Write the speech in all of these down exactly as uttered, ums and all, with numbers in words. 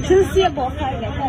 Thilse bol khai le ko.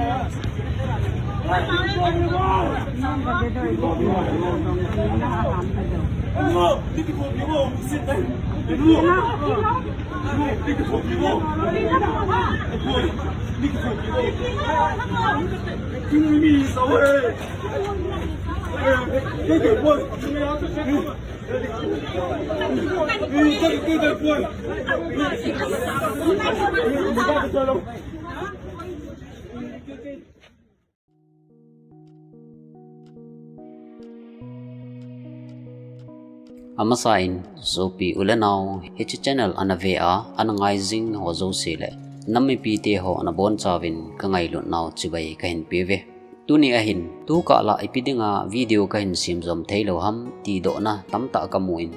Amasa in, sopi u le nao, hiche channel ana ve a, ana ngai jing ho jouse le nam mipite ho ana bonchauvin ka ngailutnau chibai kahin peuve. Tuni ahin, tukah lah ipi dinga video kahin sem jom theilou ham ti dohna tamtah kamun,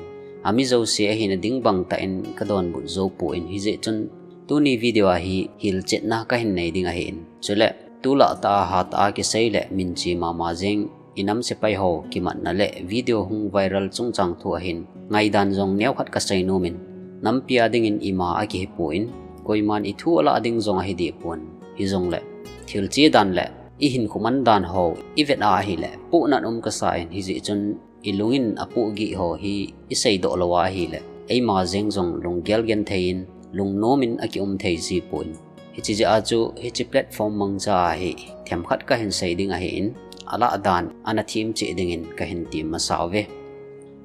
ami jouse ahina ding bangtah in ka donbut jou pon, hijeh chun tuni video a hi hilchetna kahin nei ding ahin. Chule, tulai tah a hatah a kisei le minche mama jeng, inam sepai ho kimatna le video hung viral chungchang thu ahin, ngaidan jong neokhat kasei nomin, nampi a dingin ima akihi pon, koiman ithu alah ding jong ahi deh pon. Hijongle, thilche dan le ihinkho man dan ho ivet a ahile, pohnat um kasan, hijeh chun ilungin apoh gih ho hi isei doh lou a ahile, eima jeng jong lunggel genthei in, lungnom in akium thei ji pon. Hiche jeh a chu hiche platform mangcha a hi themkhat kahin sei ding ahin, alah dan ana themcheh dingin kahin tem masa uve.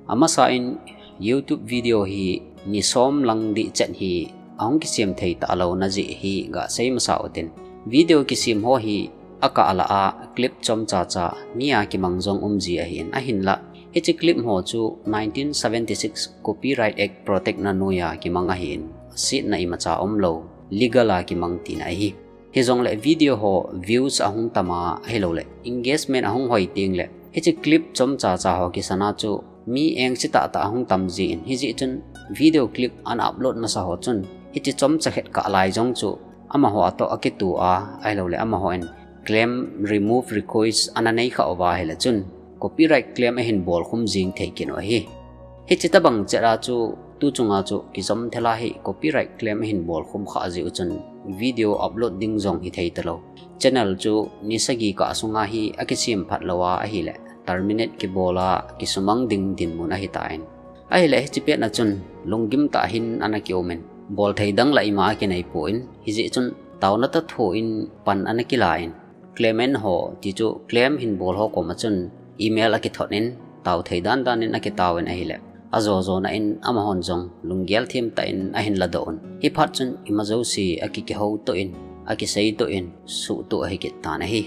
Amasa in, YouTube video hi ni som lang ding chet hi ahung kisem thei talou na jeh hi gasei masa utin. Video kisem ho hi akah lah a clip chomcha cha mi a kimang jong um ji ahin, ahinlah hiche clip ho chu nineteen seventy six Copyright Act protect na noiya kimang ahin, asetna imacha umlou, legal a kimang tina ahi. Hijongle video ho views ahung tam a, ahilouleh engagement ahung hoi tengle, hiche clip chomcha cha ho kisana chu mi engse tahtah ahung tam jin, hijeh chun video clip ana upload masa ho chun hiche chomcha khat kah lai jong chu amaho a toh akitoh a, ahilouleh amahon claim remove request ana nei khah uva ahile chun copyright claim ahin bolkhum jing thei kit u ahi. Hiche tobang chet a chu, tu chunga chu kijom thela hi copyright claim ahin bolkhum khah jeh u chun video upload ding jong hithei talou. Channel chu ni sagi kah sunga hi akisem phat lou a ahile, terminate kibol a kisumang ding dinmun ahitan. Ahile hiche pet na chun lunggim tah hin ana kiumin, bol thei dang lah ima akinei pon, hijeh chun taona toh thon pan ana kilan, claimant ho ti chu claim hin bol ho koma chun email akithot in, tao thei dandan in akitaovin ahile, ajo jona in amahon jong lunggel them tah in ahin ladoh un. Hiphat chun ima jouse akikihou toh in, akisei toh in, suhtoh ahi kit tan ahi.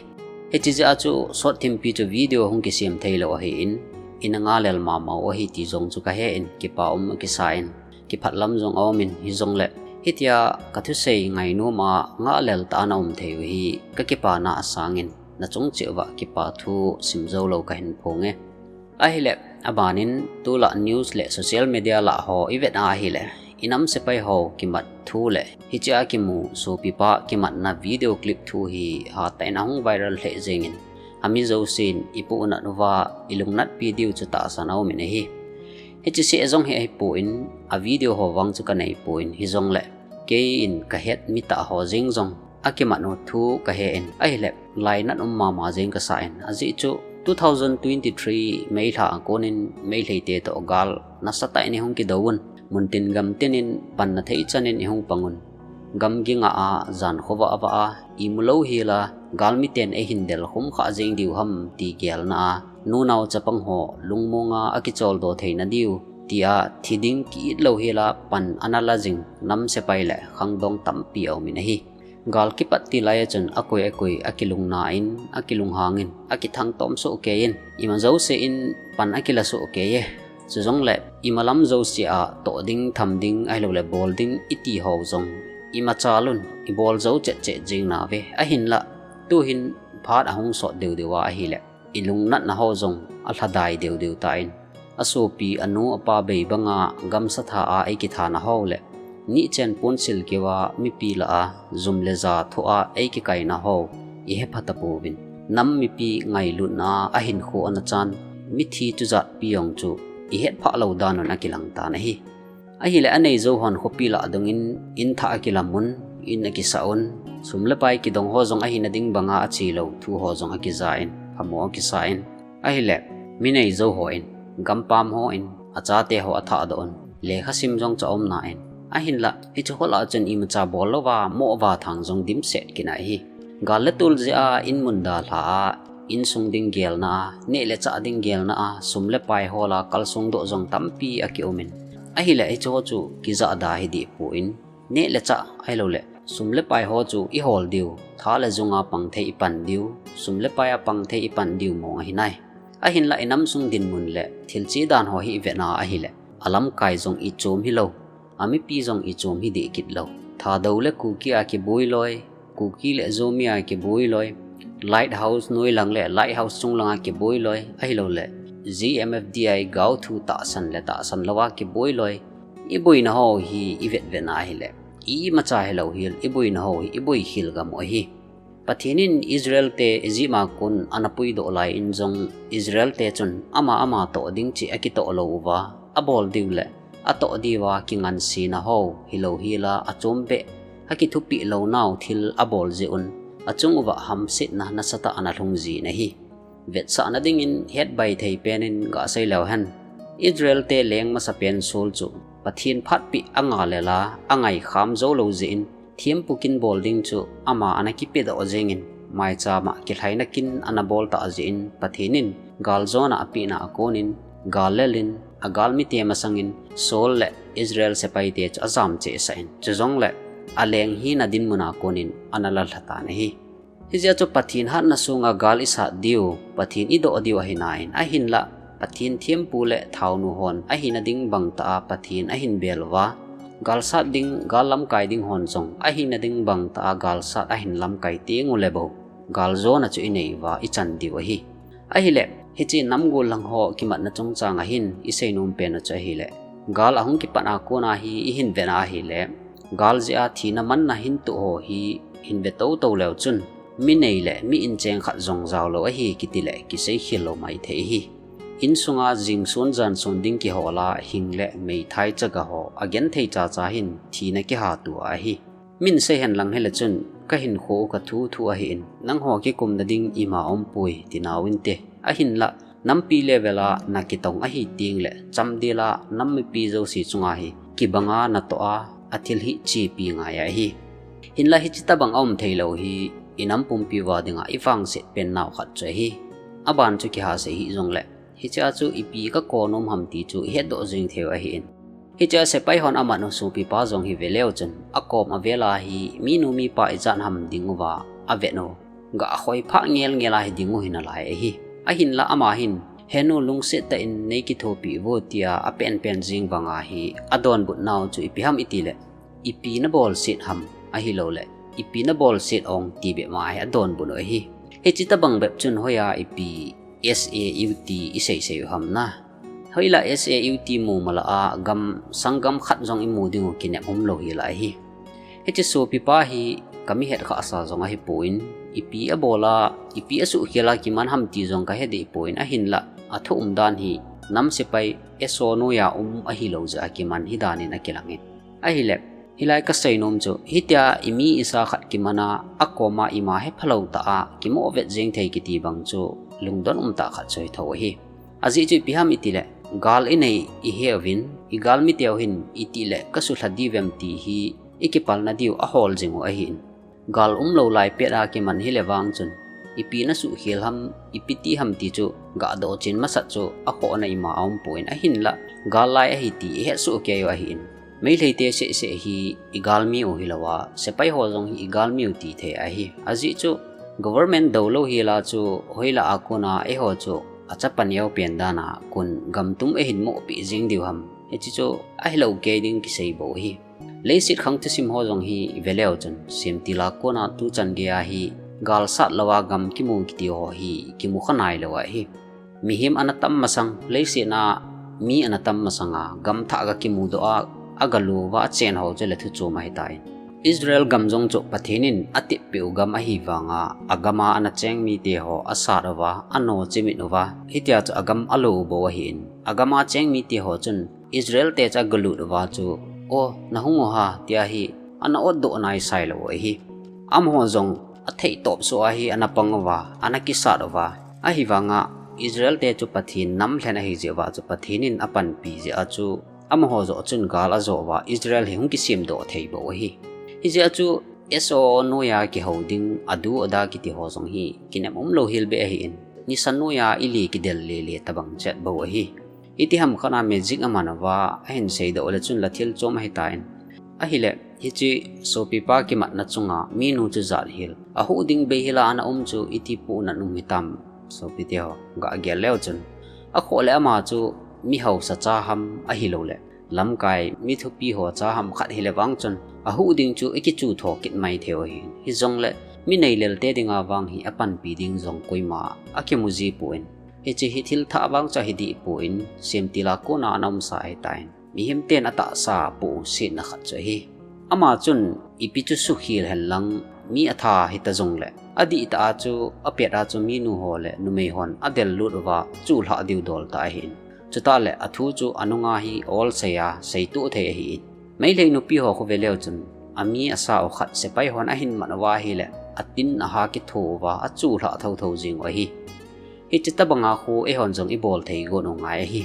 Hiche jeh a chu sot thimpi chu video hung kisem theilou ahin, ina ngalel mama u ahi ti jong chu kahen, kipa um akisan, kipah lam jong aumin, hijongle hitia kathusei ngainom a ngahlel tah a naum thei u hi kakipana asangin, nachung cheh uva kipa thu simjou lou kahin phonge. Ahile, abanin tulai news le social media lah ho ivet a ahile, inam sepai ho kimat thu le hichea kimu sopipa kimatna video clip thu hi hatah in ahung viral lheh jengin, ami jousen ipohnat uva ilungnatpi diu chu tahsan aumin ahi. Hiche seh jong hi ahipon, a video ho vang chu kanei pon, hijongle keiin kahet mi tah ho jeng jong akimat u thu kahen, ahile lainat um mama jeng kasan, ajeh chu two thousand twenty-three May lha a konin Meiteite toh gal nasatah in ihung kidou un, muntin gamtin in panna thei chan in ihung pang un. Gamgi ngah a, jan khovah vah a, imu louhel a, galmiten eihin delkhum khah jeng diu ham ti gelna a, nunao chapang ho lungmong a akicholdo theina diu tia thi ding ki-it louhel a pan ana la jing nam sepai le khangdong tampi aumin ahi. Gal kipat til lai a chun akoi akoi akilungna in, akilunghang in, akithangtom soh kei in, ima jouse in pan akila soh kei e. Chujongle imalam jouse a toh ding, tham ding, ahiloule bol ding iti ho jong imachal un, ibol jou chet chet jeng nauve. Ahinlah, tuhin phat ahung sot deu deu a ahile, ilungnatna ho jong alhadai deu deu tan, asopi, anu, apa bei banga gamsa tha a eikithana ho le nihchen ponsil keuva mipi lah a jum le ja thoh a eikikaina ho ihepha tapouvin, nam mipi ngailutna a ahinkho ana chan mithi chujatpi jong chu ihetphah lou dan un akilang tan ahi. Ahile anei jou hon khopi lah dungin in thah akilam un, in akisah un, Sum le pai kidong ho jong ahina ding banga achi lou thu ho jong akija in, phamo akisa in. Ahile, mi nei jou hon, gampam hon, achate ho athahdoh un, lekha sim jong chu aum nan. Ahinlah, hiche ho lah a chun imacha bol louva, mo va thang jong dimset kit ahi. Gal le tul jeh a in mun dalha a, insung ding gelna a, neh le chah ding gelna a, sum le pai ho lah a kalsong doh jong tampi akium in. Ahile hiche ho chu kijahda hi dehpon, neh le chah ahilouleh sum le pai ho chu ihol diu, tha le jung a pang thei ipan diu, sum le pai a pang thei ipan diu mong ahi nai. Ahinlah inam sung dinmun le thil che dan ho hi ivet na ahile, alamkai jong ichom hilou, amipi jong ichom hi deh kit lou. Thadou le Kuki a kiboi loi, Kuki le Zomi a kiboi loi, Lighthouse noilang le Lighthouse chunglang a kiboi loi, ahilouleh G M F D I gaothu tahsan le tahsan lou a kiboi loi, iboina ho hi ivet vet na ahile, imacha hilou hel iboina ho hi iboi khel gam u ahi. Pathen in Israel te Egypt a kon ana puidoh lai in jong Israel te chun ama ama toh ding cheh akitoh lou uva, abol diu le atoh diuva kingansena ho hilou hel a achom beh, akithupeh lou nau thil abol jeh un, achung uva hamsetna nasatah ana lhung jin ahi. Vetsahna dingin hetbai thei pen in gasei leu hen, Israel te leng masapen Saul chu Pathen phatpeh angailel a, angai kham jou lou jeh in, thempu kin bol ding chu ama ana kipedoh jeng in, maicham a kilhaina kin ana bol tah jeh in, Pathen in galjona apehna a kon in, gal lel in, agalmi te masang in Saul le Israel sepai te chu ajam cheh sah in, chujongle aleng hina dinmun a kon in ana lalha tan ahi. Hijeh a chu Pathen hatna sunga gal isat diu, Pathen idoh diu ahi nan, ahinlah Pathen thempu le thaonu hon ahina ding bang tah a Pathen ahin bel uva, gal sat ding, gal lamkai ding hon jong ahina ding bang tah a gal sat ahin lamkai teng ule bou, galjona chu inei uva ichan diu ahi. Ahile, hiche nam gol lang ho kimatna chungchang a hin isei nom pen u chu ahile, gal ahung kipat a kon a hi ihin vet na ahile, gal jeh a thina manna hin toh ho hi hin ve tou tou leu chun, mi nei le mi incheng khat jong jao lou ahi kiti le kisei khel lou maithei ahi. Insunga jingsun jansun ding kihol a hing le meithai chaga ho agenthei chacha hin thina kiha tua ahi. Min sei hen lang hile chun kahinkho u kathu thu ahin, nangho kikumna ding ima umpoi ti nau inte. Ahinlah, nampi level a nakitong ahi teng le, chamdel a nam mipi jouse chunga hi kibanga natoh a, athil hi chepi ngai ahi. Hinlah hiche tabang aum thei lou hi, inam pumpi uva dinga ivangset pen nau khat chu ahi. Aban chu kiha sei hih jongle, hiche a chu ipi kakou nom ham ti chu ihetdoh jing thei u ahin. Hiche a sepai hon amat u sopipa jong hi ve leu chun, akom avel a hi minu mipa ijat ham ding uva avet u, ga khoi phah ngel ngel a hi ding u hi nalai ahi. Ahinlah ama hin, henu lungset tah in nei kithopi uvo tia apen pen jing vang a hi, adonbut nau chu ipi ham iti le, ipi nabolset ham ahilouleh, ipi nabolset ong ti bep ma hi adonbut u ahi. Hiche tabang bep chun hoiya ipi S A U T isei sei u ham na. Hoilah S A U T mu mala a gam sanggam khat jong imu ding u kinep umlou hila ahi. Hiche sopipa hi kami het khasa jong ahipon, ipi abol a, ipi asuhkhel a kiman ham ti jong kahe dehpon ahinlah, athu umdan hi nam sepai S O noiya um ahilou jeh a kiman hi dan in akilang in. Ahile, hilai kasei nom chu, hitia imi isa khat kiman a, akoma ima hephalou tah a, kimo vet jeng thei kiti bang chu, lungdon umtah khat chu hithou ahi. Ajeh chu ipi ham iti le, gal inei ihe uvin, igalmi teu hin iti le kasuhlha diu vem ti hi, ikipalna diu ahol jing u ahin. Gal umlou lai pet a kiman hile vang chun, ipi nasuhkhel ham, ipi ti ham ti chu, gadoh chen masat chu, akhohna ima aumpon ahinlah, gal lai ahi ti ihetsoh kei u ahin. Meitei te seh seh hi igalmi u hilou a, sepai ho jong hi igalmi u ti thei ahi. Ajeh chu, government doulou hila chu, hoilah a kona eiho chu, achapa neo pen dan a kon gam tum eihin mohpeh jing diu ham. Hiche chu, ahilou kei ding kisei bou ahi. Leiset khang thusim ho jong hi veleu chun, semtil a kona tuchan gei a hi, gal sat lou a gam kimu kiti ho hi, kimu kha nailou ahi. Mihem ana tam masang, leiset a mi ana tam masang a, gam thah ga kimudoh a, aga lo uva achen ho chu le thu chom ahitai. Israel gam jong chu Pathen in atep peh u gam ahi vang a, agam a ana cheng mite ho asat uva, ano chimit uva, hitia chu agam alo u bou ahin. Agam a cheng mite ho chun, Israel te chu agalut uva chu, "O, nahung u ham," tia hi ana otdoh naisai lou u ahi. Amaho jong athei tawp suh ahi, ana pang uva, ana kisat uva. Ahivanga Israel te chu Pathen nam lhen ahi jeh uva chu Pathen in apanpi jeh a chu amaho joh chun gal ajo uva Israel hi hung kisemdoh thei bou ahi. Hijeh a chu S O O noiya kiho ding, adu ada kiti ho jong hi kinem umlou hel beh ahin, nisa noiya ili kidel lele tabang chet bou ahi. Iti ham khat a magic aman uva, ahin seidoh le chun la thil chom ahitan. Ahile, hiche sopipa kimatna chunga minu chu jat hel, ahuh ding beihel a ana um chu iti puhnat um hitam, sopite ho, gah gel leu chun. Akhoh le ama chu mi hausa cha ham ahilou le, lamkai mi thupi ho cha ham khat hile vang chun, ahuh ding chu akichu tho kit mai thei u ahin. Hijongle, mi neilel te dinga vang hi apanpi ding jong koima akimu ji pon. Hiche hi thil thah vang chu ahi deh pon, semtil a kona ana umsa ahitan. Mihem ten atahsa pohsetna khat chu ahi. Ama chun ipi chu sukhel hen lang, mi atha hita jongle, adih tah a chu, apet a chu minu ho le numei hon adel lut uva, chulhah diu dol tah ahin. Chutah le athu chu anunga hi olsei a, seitoh thei ahin. Meitei nupi ho khu ve leu chun, ami asa u khat sepai hon ahin mat uva ahile, atin aha kitho uva, achulhah thotho jing u ahi. Hiche tabanga khu eihon jong ibol thei got u ngai ahi.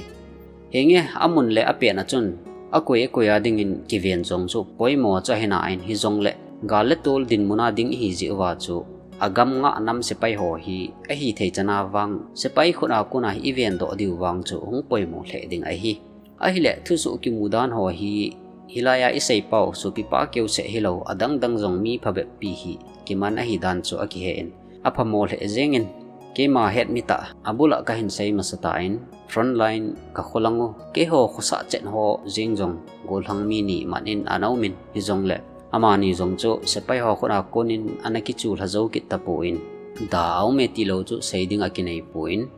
Henge, amun le apetna chun, akoi akoi a dingin kiven jong chu poimo chu ahi nan, hijongle gal le tol dinmun a ding ihi jeh uva chu, agam ngah nam sepai ho hi ahithei chan a vang, sepai khut a kona hi ivendoh diu vang chu hung poimo lheh ding ahi. Ahile, thusoh kimu dan ho hi, hilai a isei pau sopipa keu seh hilou, adang dang jong mi phabep pi hi kiman ahi dan chu akihen. Aphamo lheh jengin, keima hetmi tah, abul a kahin sei masa tan, frontline kakholang u, keiho khosah chet ho jeng jong, gollhang mi ni man in ana um in, hijongle, amani jong chu sepai ho khut a konin ana kichulha jou kit tapon, da aume tilou chu sei ding akinei pon.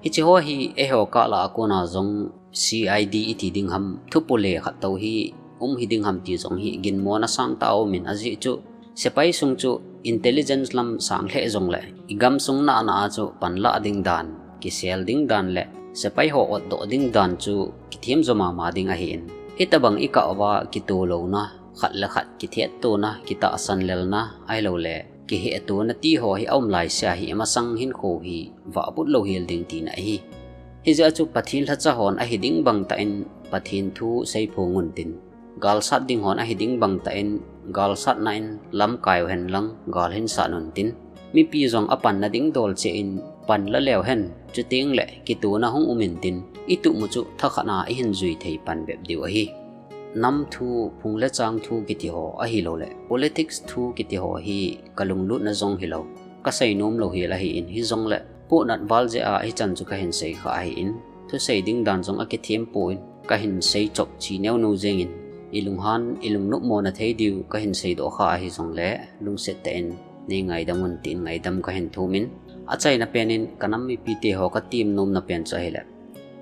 Hiche ho hi eiho kah lah a kona jong C I D iti ding ham, thupole khat tou hi um hi ding ham ti jong hi ginmona sangtah a um in, ajeh chu sepai sung chu intelligence lam sang lheh jongle, igam sung nahna a chu panlah ding dan, kisel ding dan le sepai ho otdoh ding dan chu kithem jo mama ding ahin. Hitabang ikah uva kitoh louna, khat le khat kithetona, kitahsan lelna, ahilouleh kihetona ti ho hi aum laisea hi, imasang hinkho hi vahbut lou hel ding tina ahi. Hijeh a chu Pathen lhacha hon ahi ding bang tah in Pathen thu seiphong untin, galsat ding hon ahi ding bang tah in galsatna in lamkai u hen lang gal hin sat untin, mipi jong apanna ding dol cheh in panla leu hen, chuteng le kitohna hung um intin, itup mu chu thakhat a ihin jui thei pan bep diu ahi. Nam thu, phung le chang thu kiti ho ahilouleh politics thu kiti ho hi kalunglutna jong hilou, kasei nom lou hel ahin, hijongle pohnat val jeh a hichan chu kahin sei kha ahin, thusei ding dan jong akithem pon, kahin sei chop chi neo neo jengin, ilunghan, ilungnopmona thei diu kahin seidoh kha ahi jongle, lungset tah in nei ngaidam un tin ngaidam kahin thumin, achaina pen in kanam mipite ho katem nomna pen chu ahile,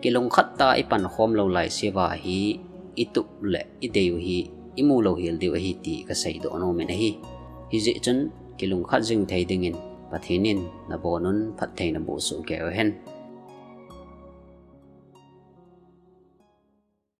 kilungkhat tah a ipankhom lou laiseuva hi itup le idei u hi imu lou hel diu ahi ti kaseidoh nomin ahi. Hijeh chun kilungkhat jing thei dingin Pathen in nabonun phattheina boh soh kei u hen.